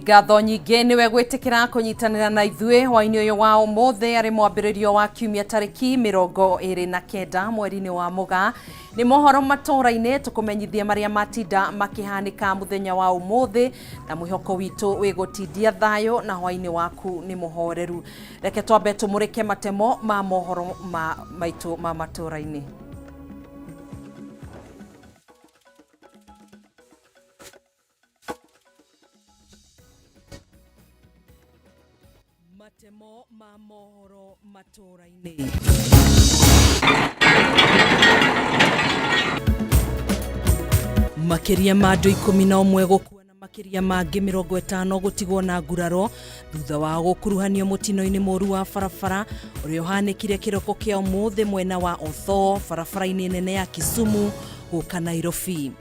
Nĩ ngatho nyingĩ nĩwe gwĩtĩkĩra kũnyitanĩra na ithuĩ hwainĩ ũyũ wa ũmũthĩ arĩ mwambĩrĩrio wa kiumia tarĩki 29 mweri-inĩ wa Mũgaa. Nĩ mohoro matũũra-inĩ tũkũmenyithie marĩa matinda makĩhanĩka mũthenya wa ũmũthĩ na mwĩhoko witũ wĩ gũtindia thayũ na hwainĩ waku nĩ mũhoreru. Reke twambe tũmũrĩke matemo ma mohoro ma maitũ ma matũũra-inĩ. Matemo ma mohoro matũũra-inĩ. Makĩria ma andũ 11 gũkua na makĩria mangĩ 50 gũtigwo na nguraro thutha wa gũkuruhanio mũtino-inĩ mũru wa barabara ũrĩa ũhanĩkire kĩroko kĩa ũmũthĩ mwena wa Othoo barabara-inĩ nene ya Kisumu gũka Nairobi.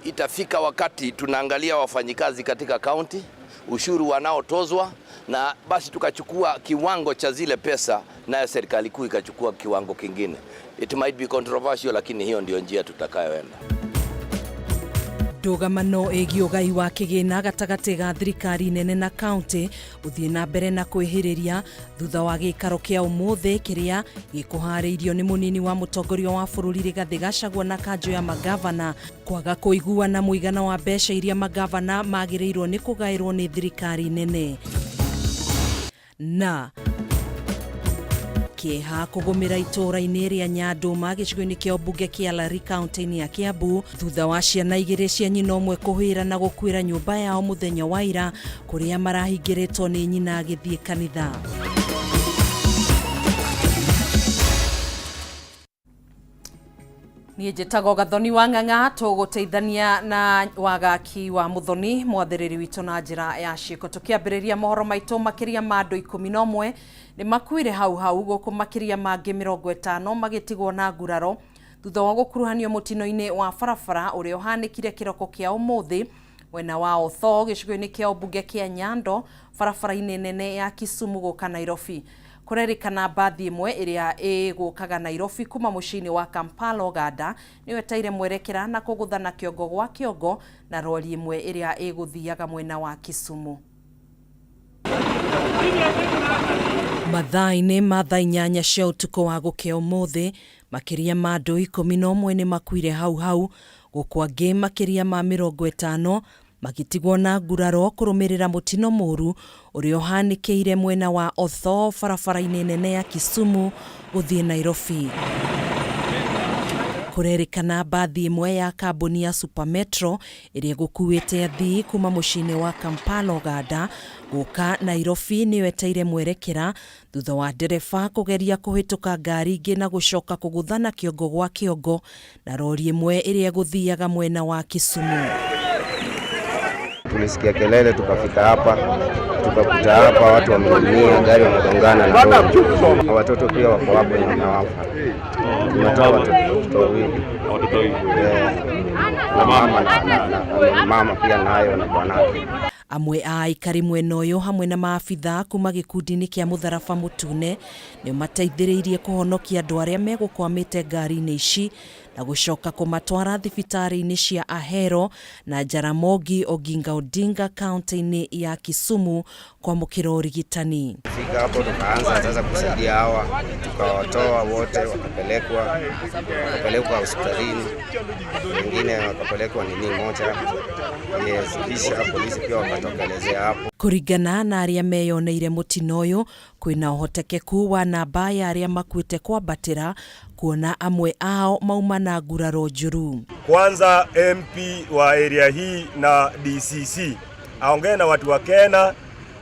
Itafika wakati tunaangalia wafanyikazi katika kaunti, ushuru wanaotozwa, na basi tukachukua kiwango cha zile pesa, nayo serikali kuu ikachukua kiwango kingine. It might be controversial, lakini hiyo ndio njia tutakayoenda. Ndũgamano ĩgiĩ ũgai wa kĩgĩna gatagatĩ ga thirikari nene na kaunti gũthiĩ na mbere na kwĩhĩrĩria thutha wa gĩikaro kĩa ũmũthĩ kĩrĩa gĩkũharĩirio nĩ mũnini wa mũtongoria wa bũrũri Rigathĩ Gachagua na kanjũ ya magavana kwaga kũiguana mũigana wa mbeca iria magavana magĩrĩirwo nĩ kũgaĩrwo nĩ thirikari nene na kĩeha kũgũmĩra itũũra-inĩ rĩa Nyandũma gĩcigo-inĩ kĩa ũmbunge kĩa Lari kaunti-inĩ ya Kiambu thutha wa ciana igĩrĩ cia nyina ũmwe kũhĩra na gũkuĩra nyũmba yao mũthenya wa ira kũrĩa marahingĩrĩtwo nĩ nyina agĩthiĩ kanitha. Niĩ njĩtagwo Gathoni wa Ng'ang'a tũgũteithania na wagaki wa Mũthoni mwathĩrĩri witũ na njĩra ya ciĩko. Tũkĩambĩrĩria mohoro maitũ makĩria ma andũ 11 nĩ makuire hau hau gũkũ makĩria mangĩ 50 magĩtigwo na nguraro thutha wa gũkuruhanio mũtino-inĩ wa barabara ũrĩa ũhanĩkire kĩroko kĩa ũmũthĩ mwena wa Othoo gĩcigo-inĩ kĩa ũmbunge kĩa Nyando barabara-inĩ nene ya Kisumu gũka Nairobi. Kũrerĩkana mbathi ĩmwe ĩrĩa ĩgũkaga Nairobi kuma mũciĩ-inĩ wa Kampala, Ũganda, nĩyo ĩteire mwerekera na kũgũthana kĩongo gwa kĩongo na rori ĩmwe ĩrĩa ĩgũthiaga mwena wa Kisumu. Mathaa-inĩ ma thaa 8 cia ũtukũ wa gũkĩa ũmũthĩ, makĩria ma andũ 11 nĩ makuire hau hau, gũkũ angĩ makĩria ma 50 magĩtigwo na nguraro kũrũmĩrĩra mũtino mũru ũrĩa ũhanĩkĩire mwena wa Othoo barabara-inĩ nene ya Kisumu gũthiĩ Nairobi. Kũrerĩkana mbathi ĩmwe ya kambuni ya Super Metro ĩrĩa ĩgũkuĩte athii kuma mũciĩ-inĩ wa Kampala, Ũganda gũka Nairobi nĩyo ĩteire mwerekera thutha wa ndereba kũgeria kũhĩtũka ngari ingĩ na gũcoka kũgũthana kĩongo gwa kĩongo na rori ĩmwe ĩrĩa ĩgũthiaga mwena wa Kisumu. Tulisikia kelele tukafika hapa tukakuta hapa watu wameumia, gari wamegongana na lori. Watoto pia wako hapo wenye wamewafa. Tumetoa watoto wawili na mama na mama pia nayo na bwanake. Amwe a aikari mwena ũyũ hamwe na maabithaa kuma gĩkundi-inĩ kĩa Mũtharaba Mũtune nĩo mateithĩrĩirie kũhonokia andũ arĩa megũkwamĩte ngari-inĩ ici na gũcoka kũmatwara thibitarĩ-inĩ cia Ahero na Jaramogi Oginga Odinga kaunti-inĩ ya Kisumu kwamũkĩra ũrigitani. Fika hapo tukaanza sasa kusaidia hawa, tukawatoa wote wakapelekwa hospitalini, wengine wakapelekwa nini moja. Yes, kisha polisi pia wakatokelezea hapo. Kũringana na arĩa meyoneire mũtino ũyũ kwĩna ũhotekeku wa namba ya arĩa makuĩte kwambatĩra kuona amwe ao mauma na nguraro njũru. Kwanza MP wa area hii na DCC aongee na watu wa Kena,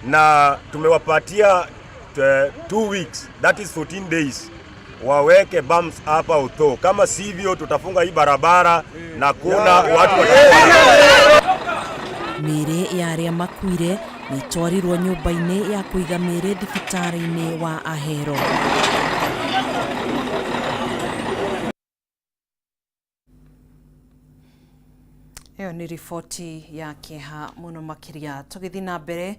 na tumewapatia 2 weeks, that is 14 days, waweke bumps hapa Othoo. Kama sivyo tutafunga hii barabara na kuna watu watakuwa. Mĩĩrĩ ya arĩa makuire nĩ ĩtwarirwo nyũmba-inĩ ya kũiga mĩĩrĩ thibitarĩ-inĩ wa Ahero. Ĩyo nĩ riboti ya kĩeha mũno makĩria. Tũgĩthiĩ na mbere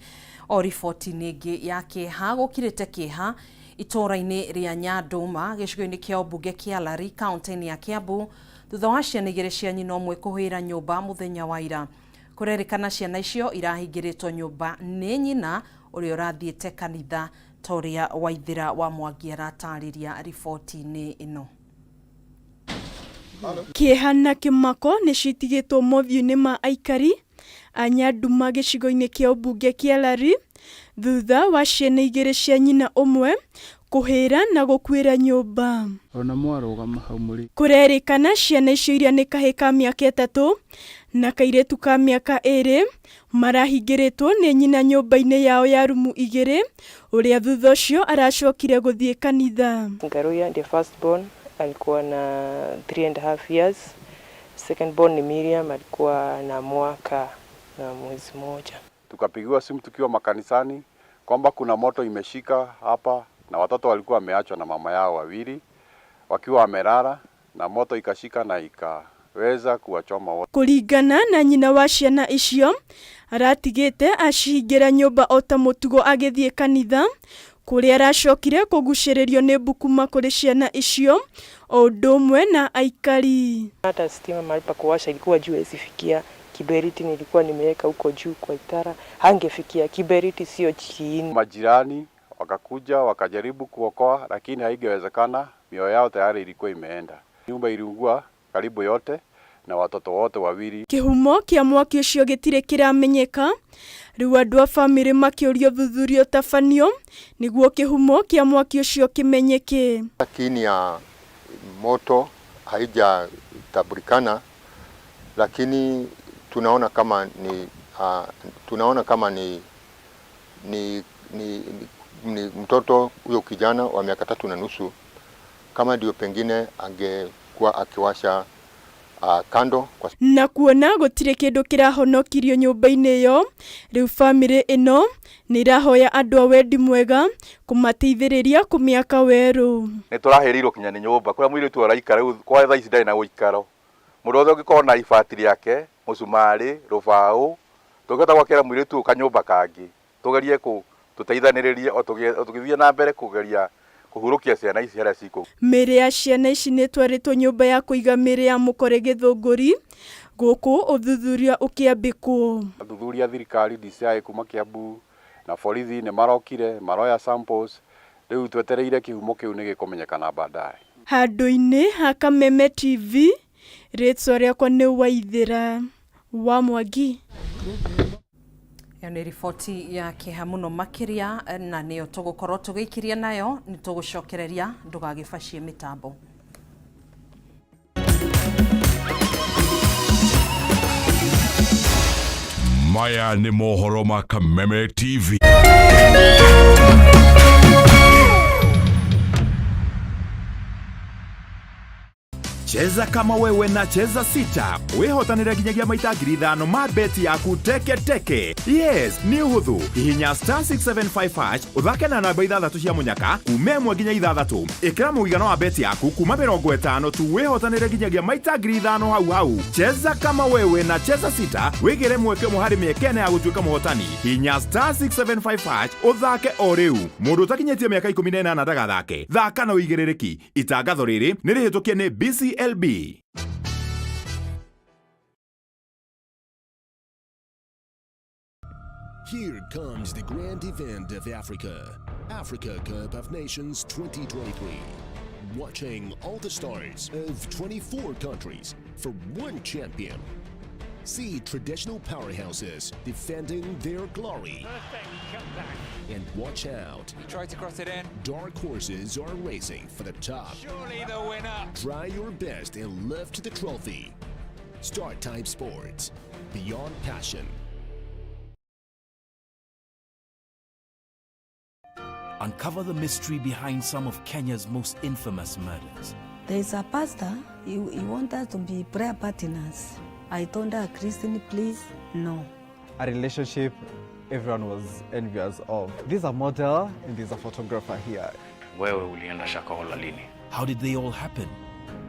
o riboti-inĩ ĩngĩ ya kĩeha, gũkirĩte kĩeha itũũra-inĩ rĩa Nyandũma gĩcigo-inĩ kĩa ũmbunge kĩa Lari kaunti-inĩ ya Kiambu thutha wa ciana igĩrĩ cia nyina ũmwe kũhĩra nyũmba mũthenya wa ira. Kũrerĩkana ciana icio irahingĩrĩtwo nyũmba nĩ nyina ũrĩa ũrathiĩte kanitha ta ũrĩa Waithĩra wa Mwangi aratarĩria riboti-inĩ ĩno. Kĩeha na kĩmako nĩ citigĩtwo mothiũ-inĩ ma aikari a Nyanduma gĩcigo-inĩ kĩa ũmbunge kĩa Lari thutha wa ciana igĩrĩ cia nyina ũmwe kũhĩra na gũkuĩra nyũmba. Ona mwarũgama hau mũrĩ Kũrerĩkana ciana icio iria nĩ kahĩĩ ka mĩaka 3 na kairĩtu ka mĩaka 2 marahingĩrĩtwo nĩ nyina nyũmba-inĩ yao ya rumu 2 ũrĩa thutha ũcio aracokire gũthiĩ kanitha. Ngaruya ndiye first born, alikuwa na 3.5 years. Second born ni Miriam, alikuwa na mwaka na mwezi 1. Tukapigiwa simu tukiwa makanisani kwamba kuna moto imeshika hapa na watoto walikuwa wameachwa na mama yao wawili wakiwa wamelala na moto ikashika na ikaweza kuwachoma wote. Kũringana na nyina wa ciana icio aratigĩte acihingĩra nyũmba o ta mũtugo agĩthiĩ kanitha kũrĩa aracokire kũgucĩrĩrio nĩ mbu kuma kũrĩ ciana icio o ũndũ ũmwe na aikari. Hata stima mahali pa kuwasha ilikuwa juu haizifikia. Kiberiti nilikuwa nimeweka huko juu kwa itara, hangefikia kiberiti, sio chini. Majirani wakakuja wakajaribu kuokoa, lakini haingewezekana, mioyo yao tayari ilikuwa imeenda. Nyumba iliungua karibu yote na watoto wote wawili. Kĩhumo kĩa mwaki ũcio gĩtirĩ kĩramenyeka. Rĩu andũ a bamĩrĩ makĩũrio ũthuthuria ũtabanio nĩguo kĩhumo kĩa mwaki ũcio kĩmenyeke. Kiini ya moto haijatambulikana, lakini tunaona kama ni mtoto huyo kijana wa miaka 3.5 kama ndio pengine angekuwa akiwasha kando kwa na kuona gũtirĩ kĩndũ kĩrahonokirio nyũmba-inĩ ĩyo. Rĩu bamĩrĩ ĩno nĩ ĩrahoya andũ a wendi mwega kũmateithĩrĩria kũmĩaka werũ. Nĩ tũrahĩrĩirwo kinya nĩ nyũmba kũrĩa mũirĩtu araikara rĩu kwa thaa ici ndarĩ na ũikaro. Mũndũ wothe ũngĩkorwo na ibati rĩake mũcumarĩ rũbaũ tũngĩhota gwakĩra mũirĩtu ũyũ kanyũmba kangĩ tũgerie tũteithanĩrĩrie o tũgĩthiĩ na mbere kũgeria kũhurũkia ciana ici harĩa cikũ. Mĩĩrĩ ya ciana ici nĩ ĩtwarĩtwo nyũmba ya kũiga mĩĩrĩ ya mũkore Gĩthũngũri gũkũ ũthuthuria ũkĩambĩkwo. Athuthuria thirikari DCI kuma Kiambu na borithi nĩ marokire maroya samples, rĩu twetereire kĩhumo kĩu nĩ gĩkũmenyekana baadaye. Handũ-inĩ ha Kameme TV, rĩtwa rĩakwa nĩ Waithĩra wa Mwangi. Ĩyo nĩ riboti ya kĩeha mũno makĩria na nĩyo tũgũkorwo tũgĩikiria nayo nĩ tũgũcokereria ndũgagĩbacie mĩtambo. Maya nĩ mohoro ma Kameme TV. Cheza kama wewe na Cheza Sita wihotanire nginyagia maita 5,000 ma beti yaku teke teke. Yes, nĩ ũhũthũ. Hihinya star 675 hash ũthake na namba 6 cia mũnyaka kuma 1 nginya 6. Ĩkĩra mũigana wa beti yaku kuma 50 tu wihotanire nginyagia maita 5,000 hau hau. Cheza kama wewe na Cheza Sita wigire mweke ũmwe harĩ mĩeke ĩna ya gũtuĩka mũhotani. Hihinya star 675 hash ũthake o rĩu. Mũndũ ũtakinyĩtie mĩaka 18 ndagathake. Thaka na ũigĩrĩrĩki. Itangatho rĩrĩ nĩ rĩhĩtũkie nĩ BCLB. Here comes the grand event of Africa, Africa Cup of Nations 2023. Watching all the stars of 24 countries for one champion. See traditional powerhouses defending their glory. And watch out. He tried to cross it in. Dark horses are racing for the top. Surely the winner. Try your best and lift the trophy. Star Time Sports. Beyond passion. Uncover the mystery behind some of Kenya's most infamous murders. There is a pastor, he wants us to be prayer partners. I told her, Christine, please, no. A relationship everyone was envious of. This is a model and there's a photographer here. Wewe ulienda Shakahola lini? How did they all happen?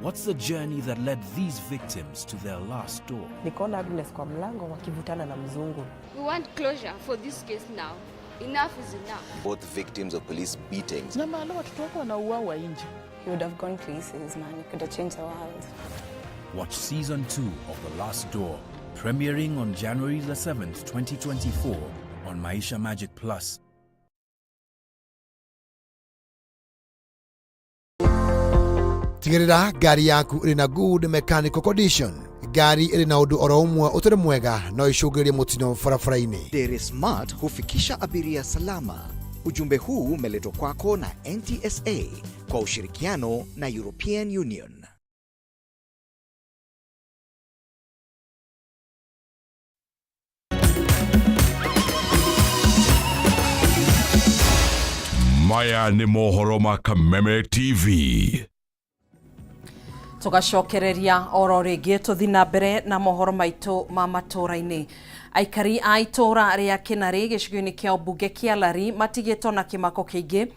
What's the journey that led these victims to their last door? Nikaona Agnes kwa mlango wakivutana na mzungu. We want closure for this case now. Enough is enough. Both victims of police beatings. Na malo watoto wako wanauawa nje. He would have gone places, man. He could have changed the world. Watch season 2 of The Last Door Premiering on January the 7th, 2024 on Maisha Magic Plus. Tigĩrĩra ngari yaku ĩrĩ na good mechanical condition. Ngari ĩrĩ na ũndũ oro ũmwe ũtarĩ mwega no icũngĩrĩrie mũtino barabara-inĩ. Dere Smart hufikisha abiria salama. Ujumbe huu umeletwa kwako na NTSA kwa ushirikiano na European Union. Maya nĩ mohoro ma Kameme TV. Tugacokereria oro rĩngĩ tũthi na mbere na mohoro maitũ ma matũra-inĩ. Aikari a itũra rĩa Kĩnarĩ gĩcigo-inĩ kĩa ũmbunge kĩa Lari matigĩtwo na kĩmako kĩingĩ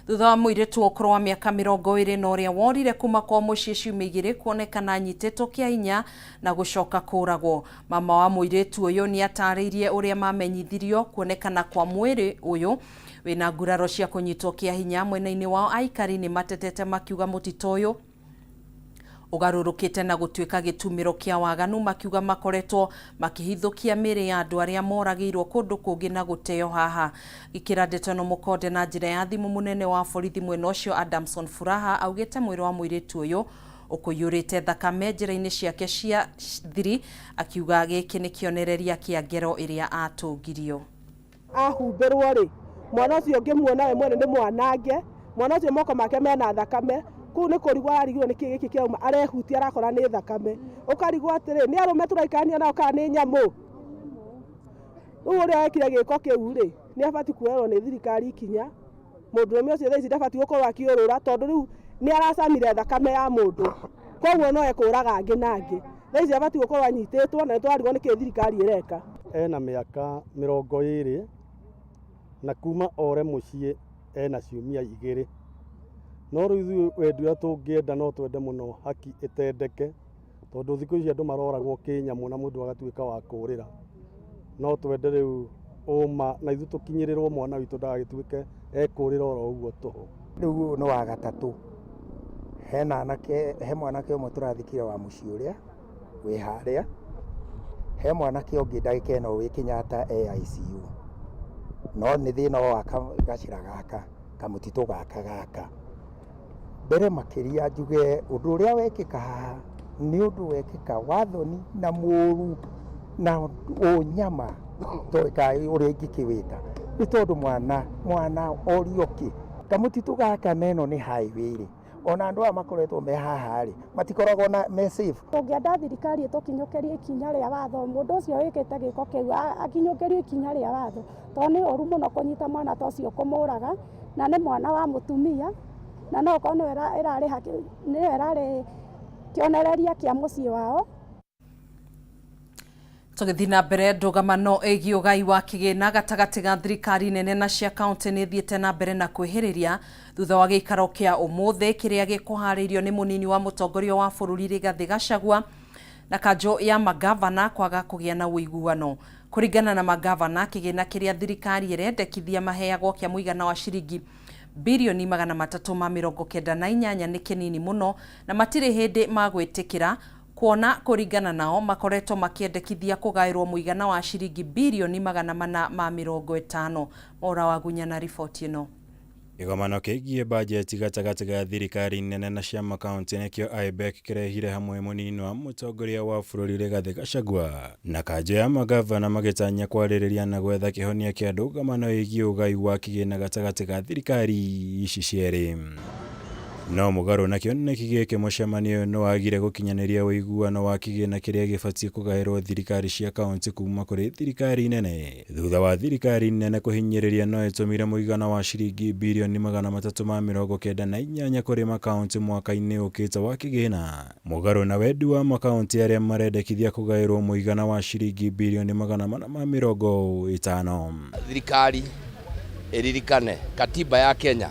thutha wa mũirĩtu wa ũkũrũ wa mĩaka 20 na ũrĩa worire kuma kwa mũciĩ ciumia 2 kuonekana anyitĩtwo kĩa hinya na gũcoka kũragwo. Mama wa mũirĩtu ũyũ nĩ atarĩirie ũrĩa mamenyithirio kuonekana kwa mwĩrĩ ũyũ wĩna nguraro cia kũnyitwo kĩa hinya. Mwena-inĩ wao aikari nĩ matetete makiuga mũtitũ ũyũ ũgarũrũkĩte na gũtuĩka gĩtumĩro kĩa waganu, makiuga makoretwo makĩhithũkia mĩĩrĩ ya andũ arĩa moragĩirwo kũndũ kũngĩ na gũteo haha. Gĩkĩra ndeto ĩno mũkonde na njĩra ya thimũ, mũnene wa borithi mwena ũcio Adamson Furaha augĩte mwĩrĩ wa mũirĩtu ũyũ ũkũiyũrĩte thakame njĩra-inĩ ciake cia thiri, akiuga gĩkĩ nĩ kĩonereria kĩa ngero ĩrĩa atũngirio. Ahumbĩrwo rĩ, mwana ũcio ũngĩmuona we mwene nĩ mwanange, mwana ũcio moko make mena thakame, kũu nĩ kũrigwo ararigwo nĩkĩ gĩkĩ kĩrauma, arehutia arakora nĩ thakame, ũkarigwo atĩrĩ, nĩ arũme tũraikarania nao kana nĩ nyamũ? Rĩu ũrĩa wekire gĩko kĩu rĩ, nĩ abatiĩ kuoerwo nĩ thirikari ikinya. Mũndũrũme ũcio thaa ici ndabatiĩ gũkorwo akĩũrũra, tondũ rĩu nĩ aracamire thakame ya mũndũ, koguo no ekũraga angĩ na angĩ. Thaa ici abatiĩ gũkorwo anyitĩtwo, na nĩ tũrarigwo nĩkĩ thirikari ĩreka. Ena mĩaka 20 na kuma ore mũciĩ ena ciumia 2. No rĩu ithuĩ wendi ũrĩa tũngĩenda no twende mũno haki ĩtendeke, tondũ thikũ ici andũ maroragwo kĩnyamũ na mũndũ agatuĩka wa kũrĩra. No twende rĩu ũma na ithuĩ tũkinyĩrĩrwo mwana witũ ndagagĩtuĩke ekũrĩra oro ũguo tũhũ. Rĩu ũyũ nĩ wa gatatũ, hena anake, he mwanake ũmwe tũrathikire wa mũciĩ ũrĩa wĩ harĩa, he mwanake ũngĩ ndagĩka ĩno wĩ Kenyatta e ICU, no nĩ thĩna wa gacĩra gaka kamũtitũ gaka gaka. Mbere makĩria njuge ũndũ ũrĩa wekĩka haha nĩ ũndũ wekĩka wa thoni na mũru na ũnyama ũrĩa ingĩkĩwĩta, nĩ tondũ mwana orio kĩ kamũtitũ gaka na ĩno nĩ highway rĩ, ona andũ aya makoretwo me haha rĩ matikoragwo na me safe. Tũngĩenda thirikari ĩtũkinyũkĩrie ikinya rĩa watho, mũndũ ũcio wĩkĩte gĩko kĩu akinyũkĩrio ikinya rĩa watho, tondũ nĩ ũru mũno kũnyita mwana ta ũcio kũmũraga, na nĩ mwana wa mũtumia, na no okorwo nĩwe ĩrarĩ kĩonereria kĩa mũciĩ wao. Tũgĩthiĩ na mbere, ndũgamano ĩgiĩ ũgai wa kĩgĩna gatagatĩ ga thirikari nene na cia kaunti nĩ ĩthiĩte na mbere na kwĩhĩrĩria thutha wa gĩikaro kĩa ũmũthĩ kĩrĩa gĩkũharĩirio nĩ mũnini wa mũtongoria wa bũrũri Rigathĩ Gachagua na kanjũ ya magavana kwaga kũgĩa na ũiguano. Kũringana na magavana, kĩgĩna kĩrĩa thirikari ĩrendekithia maheagwo kĩa mũigana wa ciringi birioni 398 nĩ kĩnini mũno na matirĩ hĩndĩ magwĩtĩkĩra kuona kũringana nao makoretwo makĩendekithia kũgaĩrwo mũigana wa ciringi birioni 450. Mwaura wa Gunya na riboti ĩno. Kĩgomano kĩgiĩ bajeti gatagatĩ ga thirikari nene na cia makaunti nĩkĩo IBEC kĩrehire hamwe mũnini wa mũtongoria wa bũrũri Rigathĩ Gachagua na kanjũ ya magavana magĩtanya kwarĩrĩria na gwetha kĩhonia kĩa ndũgamano ĩgiĩ ũgai wa kĩgĩna gatagatĩ ga thirikari ici cierĩ. No mũgarũ na kĩoneki gĩkĩ, mũcemanio ũyũ nĩwagire gũkinyanĩria ũiguano wa kĩgĩna kĩrĩa gĩbatiĩ kũgaĩrwo thirikari cia kaunti kuma kũrĩ thirikari nene, thutha wa thirikari nene kũhinyĩrĩria no ĩtũmire mũigana wa ciringi birioni 398 kũrĩ makaunti mwaka-inĩ ũkĩte wa kĩgĩna. Mũgarũ na wendi wa makaunti arĩa marendekithia kũgaĩrwo mũigana wa ciringi birioni 450. Thirikari ĩririkane katiba ya Kenya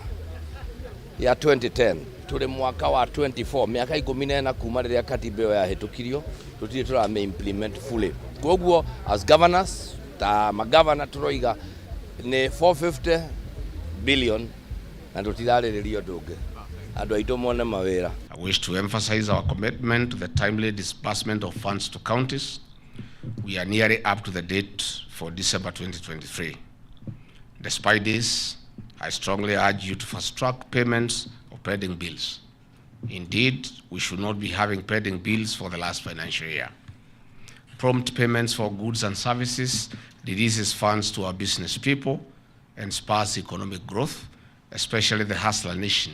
ya 2010, tũrĩ mwaka wa 24, mĩaka 14 kuma rĩrĩa katiba ĩyo yahĩtũkirio, tũtirĩ tũrame implement fully. Koguo as governors, ta magavana tũroiga nĩ 450 billion na tũtirarĩrĩria ũndũ ũngĩ, andũ aitũ mone mawĩra. I wish to emphasize our commitment to the timely disbursement of funds to counties. We are nearly up to the date for December 2023. Despite this, I strongly urge you to fast-track payments of pending bills. Indeed, we should not be having pending bills for the last financial year. Prompt payments for goods and services releases funds to our business people and spurs economic growth, especially the hustler nation,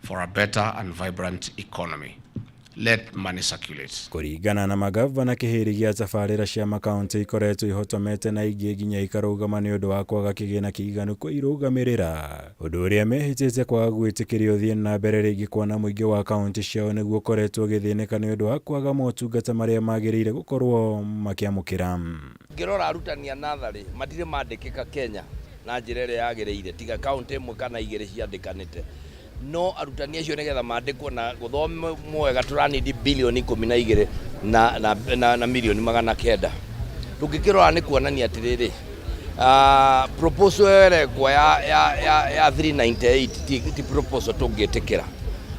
for a better and vibrant economy. Let money circulate. Kũringana na magavana kĩhĩri gĩa tabarĩra cia makaunti ikoretwo ihotomete na ingĩ nginya ikarũgama nĩ ũndũ wa kwaga kĩgĩna kĩiganu kũirũgamĩrĩra, ũndũ ũrĩa mehĩtĩte kwaga gwĩtĩkĩria ũthiĩ na mbere rĩngĩ kuona mũingĩ wa kaunti ciao nĩguo ũkoretwo ũgĩthĩnĩka nĩ ũndũ wa kwaga motungata marĩa magĩrĩire gũkorwo makĩamũkĩra. Ngĩrora arutani a natharĩ matirĩ mandĩkĩka Kenya na njĩra ĩrĩa yagĩrĩire, tiga kaunti ĩmwe kana igĩrĩ ciandĩkanĩte. No arutani acio nĩgetha mandĩkwo na gũthoma mwega tũranidi bilioni 12 na milioni 900. Tũngĩkĩrora nĩ kuonania atĩrĩrĩ, proposal ĩyo ĩrekwo ya 398 ti proposal tũngĩtĩkĩra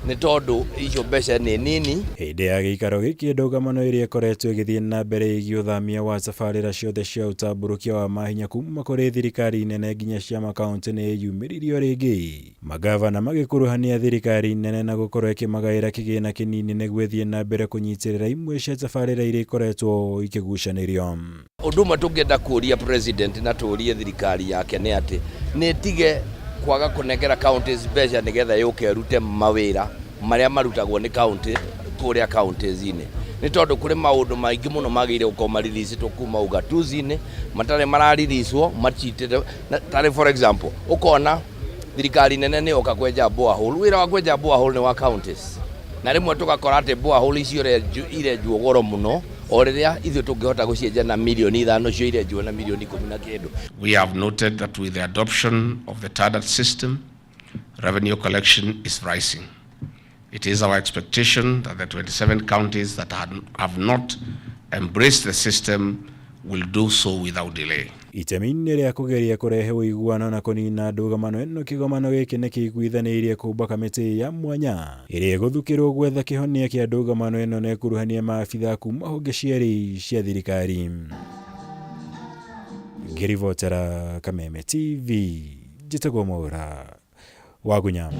nĩ tondũ icio mbeca nĩ nini. Hĩndĩ ya gĩikaro gĩkĩ ndũgamano ĩrĩa ĩkoretwo ĩgĩthiĩ na mbere ĩgiĩ ũthamia wa tabarĩra ciothe cia ũtambũrũkia wa mahinya kuma kũrĩ thirikari nene nginya cia makaunti nĩ ĩyumĩririo rĩngĩ. Magavana magĩkuruhania thirikari nene na gũkorwo ĩkĩmagaĩra kĩgĩna kĩnini nĩguo ĩthiĩ na mbere kũnyitĩrĩra imwe cia tabarĩra iria ikoretwo ikĩgucanĩrio. Ũndũ ũmwe tũngĩenda kũũria president na tũũrie thirikari yake nĩ atĩ nĩ ĩtige kwaga kũnengera counties mbeca nĩgetha yũke ĩrute mawĩra marĩa marutagwo nĩ county kũrĩa counties-inĩ, nĩ tondũ kũrĩ maũndũ maingĩ mũno magĩrĩire gũkorwo mariricĩtwo kuma ugatuzi-inĩ matarĩ marariricwo macitĩte. Tarĩ for example, ũkona thirikari nene nĩ yoka kwenja borehole, wĩra wa kwenja borehole nĩ wa counties, na rĩmwe tũgakora atĩ borehole icio irenjwo goro mũno o rĩrĩa ithuĩ tũngĩhota gũcienja na milioni 5, cio irenjwo na milioni 10 na kĩndũ. We have noted that with the adoption of the TADAT system, revenue collection is rising. It is our expectation that the 27 counties that have not embraced the system will do so without delay. Itemi-inĩ rĩa kũgeria kũrehe ũiguano na kũnina ndũgamano ĩno, kĩgomano gĩkĩ nĩ kĩiguithanĩirie kũmba kamĩtĩ ya mwanya ĩrĩa ĩgũthukĩrwo gwetha kĩhonia kĩa ndũgamano ĩno na ĩkuruhanie maabitha kuma honge cierĩ cia thirikari. Ngĩribotera Kameme TV, njĩtagwo Mwaũra Wagunya.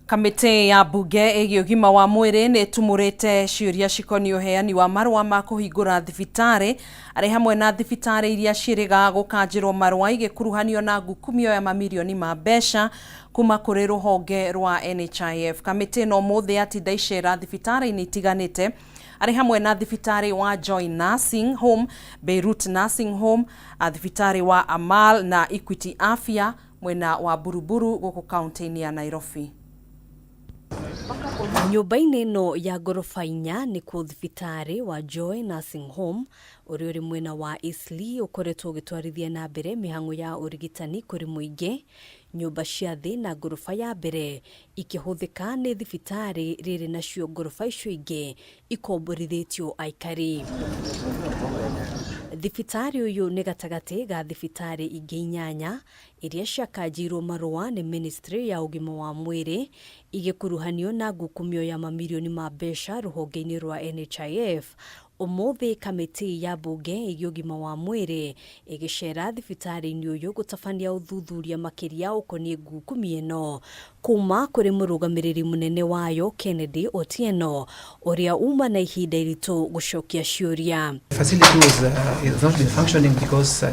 Kamĩtĩ ya mbunge ĩgiĩ ũgima wa mwĩrĩ nĩ ĩtumũrĩte ciũria cikoniĩ ũheani wa marũa ma kũhingũra thibitarĩ arĩ hamwe na thibitarĩ iria ciĩrĩga gũkanjĩrwo marũa igĩkuruhanio na ngukumio ya mamirioni ma mbeca kuma kũrĩ rũhonge rwa NHIF. Kamĩtĩ ĩno ũmũthĩ yatinda icera thibitarĩ-inĩ itiganĩte arĩ hamwe na thibitarĩ wa Joy Nursing Home, Beirut Nursing Home, thibitarĩ wa Amal na Equity Afya mwena wa Buruburu gũkũ kaunti-inĩ ya Nairobi. Nyũmba-inĩ ĩno ya ngoroba 4 nĩkuo thibitarĩ wa Joy Nursing Home ũrĩa ũrĩ mwena wa Eastleigh ũkoretwo ũgĩtwarithia na mbere mĩhang'o ya ũrigitani kũrĩ mũingĩ. Nyũmba cia thĩ na ngoroba ya mbere ikĩhũthĩka nĩ thibitarĩ rĩrĩ nacio ngoroba icio ingĩ ikomborithĩtio aikari. Thibitarĩ ũyũ nĩ gatagatĩ ga thibitarĩ ingĩ 8 iria ciakanjĩirwo marũa nĩ Ministry ya ũgima wa mwĩrĩ igĩkuruhanio na ngukumio ya mamirioni ma mbeca rũhonge-inĩ rwa NHIF. Ũmũthĩ kamĩtĩ ya mbunge ĩgiĩ ũgima wa mwĩrĩ ĩgĩcera thibitarĩ-inĩ ũyũ gũtabania ũthuthuria makĩria ũkoniĩ ngukumio ĩno kuma kũrĩ mũrũgamĩrĩri mũnene wayo Kennedy Otieno ũrĩa uma na ihinda iritũ gũcokia ciũria. The facility was has not been functioning because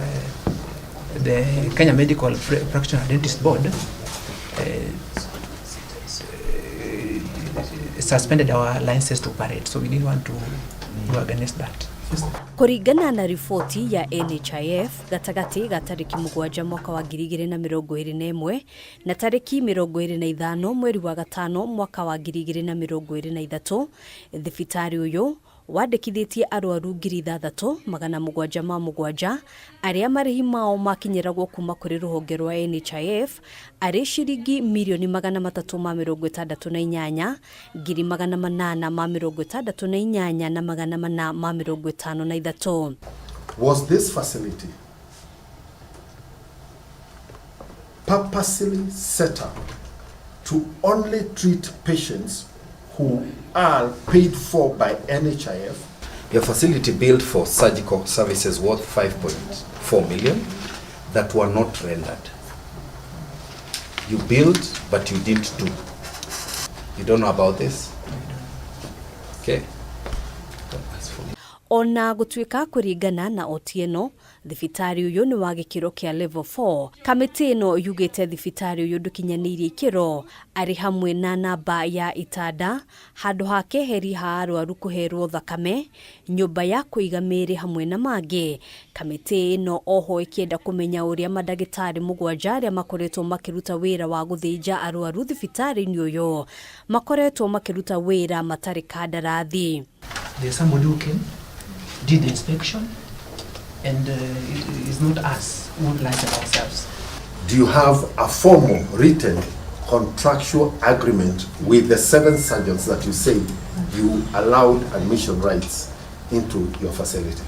the Kenya Medical Practitioner Dentist Board suspended our licenses to operate, so we didn't want to go against that. Kũringana na riboti ya NHIF gatagatĩ ga tarĩki 7 mwaka wa 2021 na tarĩki 25 mweri wa 5 mwaka wa 2023, thibitarĩ ũyũ wandĩkithĩtie arwaru 6707 arĩa marĩhi mao makinyĩragwo kuma kũrĩ rũhonge rwa NHIF arĩ ciringi mirioni 368 868 na 453. Was this facility purposely set up to only treat patients who are paid for by NHIF? Your facility built for surgical services worth 5.4 million that were not rendered. You built, but you didn't do. You don't know about this? Okay. Don't ask for me. Ona gũtuĩka kũringana na Otieno thibitarĩ ũyũ nĩ wa gĩkĩro kĩa level 4, kamĩtĩ ĩno yugĩte thibitarĩ ũyũ ndũkinyanĩirie ikĩro arĩ hamwe na namba ya itanda handũ ha keheri ha arwaru kũherwo thakame, nyũmba ya kũiga mĩĩrĩ hamwe na mangĩ. Kamĩtĩ ĩno oho ĩkĩenda kũmenya ũrĩa mandagĩtarĩ 7 arĩa makoretwo makĩruta wĩra wa gũthĩnja arwaru thibitarĩ-inĩ ũyũ makoretwo makĩruta wĩra matarĩ kandarathi. There's somebody who came, did the inspection, and it is not us who license ourselves. Do you have a formal written contractual agreement with the 7 surgeons that you say you allowed admission rights into your facility?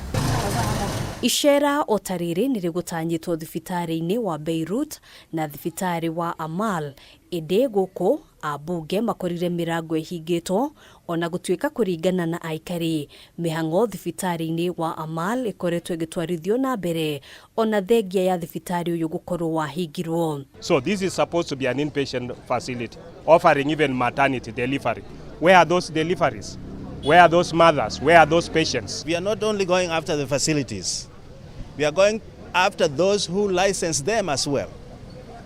Icera o ta rĩrĩ nĩ rĩgũtanyĩtwo thibitarĩ-inĩ wa Beirut na thibitarĩ wa Amal, ĩndĩ gũkũ ambunge makorire mĩrango ĩhingĩtwo ona gũtuĩka kũringana na aikari mĩhang'o thibitarĩ-inĩ wa Amal ĩkoretwo ĩgĩtwarithio na mbere ona thengia ya thibitarĩ ũyũ gũkorwo wahingirwo. So this is supposed to be an inpatient facility offering even maternity delivery. Where are those deliveries? Where are those mothers? Where are those patients? We are not only going after the facilities, we are going after those who license them as well,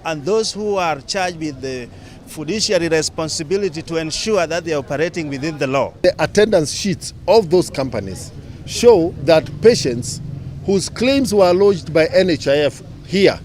and those who are charged with the fiduciary responsibility to ensure that they are operating within the law. The attendance sheets of those companies show that patients whose claims were lodged by NHIF here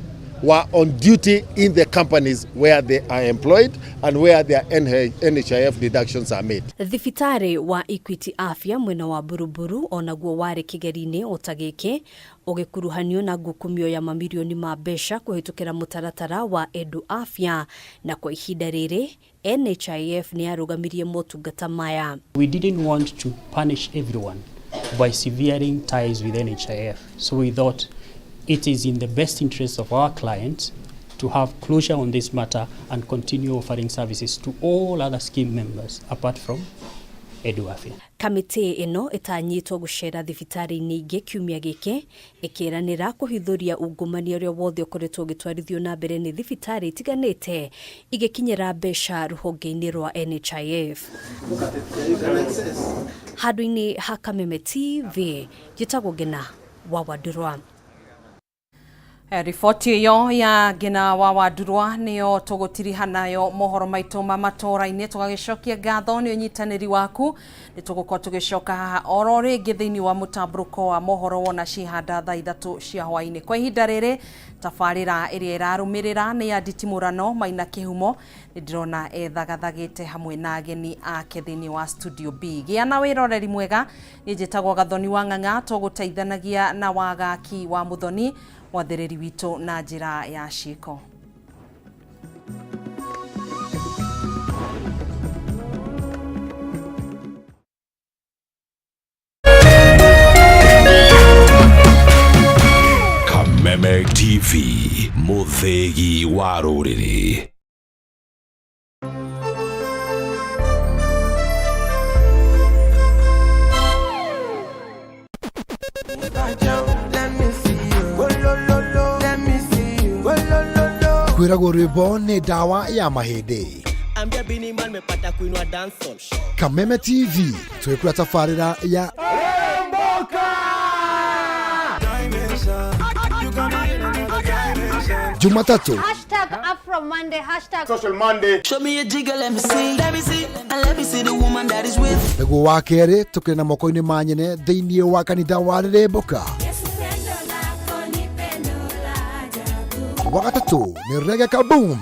were on duty in the companies where they are employed and where their NHIF deductions are made. Thibitarĩ wa Equity Afya mwena wa Buruburu onaguo warĩ kĩgeri-inĩ o ta gĩkĩ ũgĩkuruhanio na ngukumio ya mamirioni ma mbeca kũhĩtũkĩra mũtaratara wa Edu Afya, na kwa ihinda rĩrĩ NHIF nĩ yarũgamirie motungata maya. We didn't want to punish everyone by severing ties with NHIF, so we thought it is in the best interest of our clients to have closure on this matter and continue offering services to all other scheme members apart from Edu Afya. Kamĩtĩ ĩno ĩtanyĩtwo gũcera thibitarĩ-inĩ ingĩ kiumia gĩkĩ ĩkĩranĩra kũhithũria ungumania ũrĩa wothe ũkoretwo ũgĩtwarithio na mbere nĩ thibitarĩ itiganĩte igĩkinyĩra mbeca rũhonge-inĩ rwa NHIF. Handũ-inĩ ha Kameme TV, njĩtagwo Ngina wa Wandurwa. Riboti ĩyo ya Ngina wa Wandurwa nĩyo tũgũtiriha nayo mohoro maitũ ma matũũra-inĩ, tũgagĩcokia ngatho nĩ ũnyitanĩri waku. Nĩ tũgũkorwo tũgĩcoka haha oro rĩngĩ thĩinĩ wa mũtambũrũko wa mohoro wona cihanda thaa 3 cia hwaĩ-inĩ. Kwa ihinda rĩrĩ tabarĩra ĩrĩa ĩrarũmĩrĩra nĩ ya nditimũrano Maina Kĩhumo, nĩ ndĩrona ethagathagĩte hamwe na ageni ake thĩinĩ wa studio B. Gĩa na wĩroreri mwega, niĩ njĩtagwo Gathoni wa Ng'ang'a, tũgũteithanagia na Wagaki wa Mũthoni mwathĩrĩri witũ na njĩra ya ciĩko. Kameme TV, mũthĩgi wa rũrĩrĩ. Kwĩragwo rwĩmbo nĩ ndawa ya mahĩndĩ. Kameme TV twĩkũra tabarĩra ya Jumatatu #Afro Monday, #Social Monday. Show me a jigger, let me see. Let me see, and let me see the woman that is with. Nĩguo wa kerĩ tũkĩrĩ na moko-inĩ ma nyene thĩinĩ wa kanitha wa Rĩrĩmbũka. Wa gatatũ nĩ Reggae Kaboom.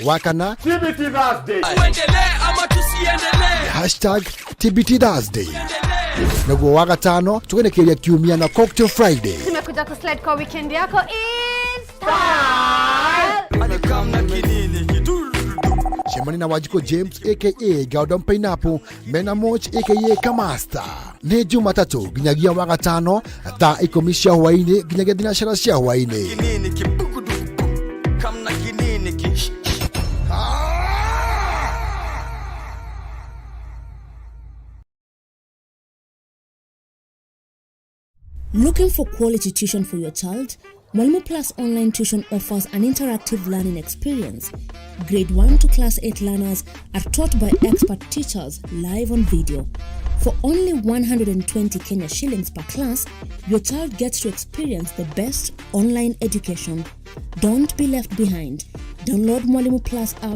Wa kana TBT Thursday. Tuendelee ama tusiendelee? #TBT Thursday. Nĩguo wa gatano tũgenekeria kiumia na Cocktail Friday. Tumekuja kuslide kwa weekend yako in style. Cemania na Wanjikũ James aka Gordon Pineapple mena Moch aka Kamasta. Nĩ Jumatatũ nginyagia wa gatano thaa 10 cia hwaĩ-inĩ nginyagia thinacara cia hwaĩ-inĩ. Looking for quality tuition for your child? Mwalimu Plus Online Tuition offers an interactive learning experience. Grade 1 to Class 8 learners are taught by expert teachers live on video. For only 120 Kenya shillings per class, your child gets to experience the best online education. Don't be left behind. Download Mwalimu Plus app.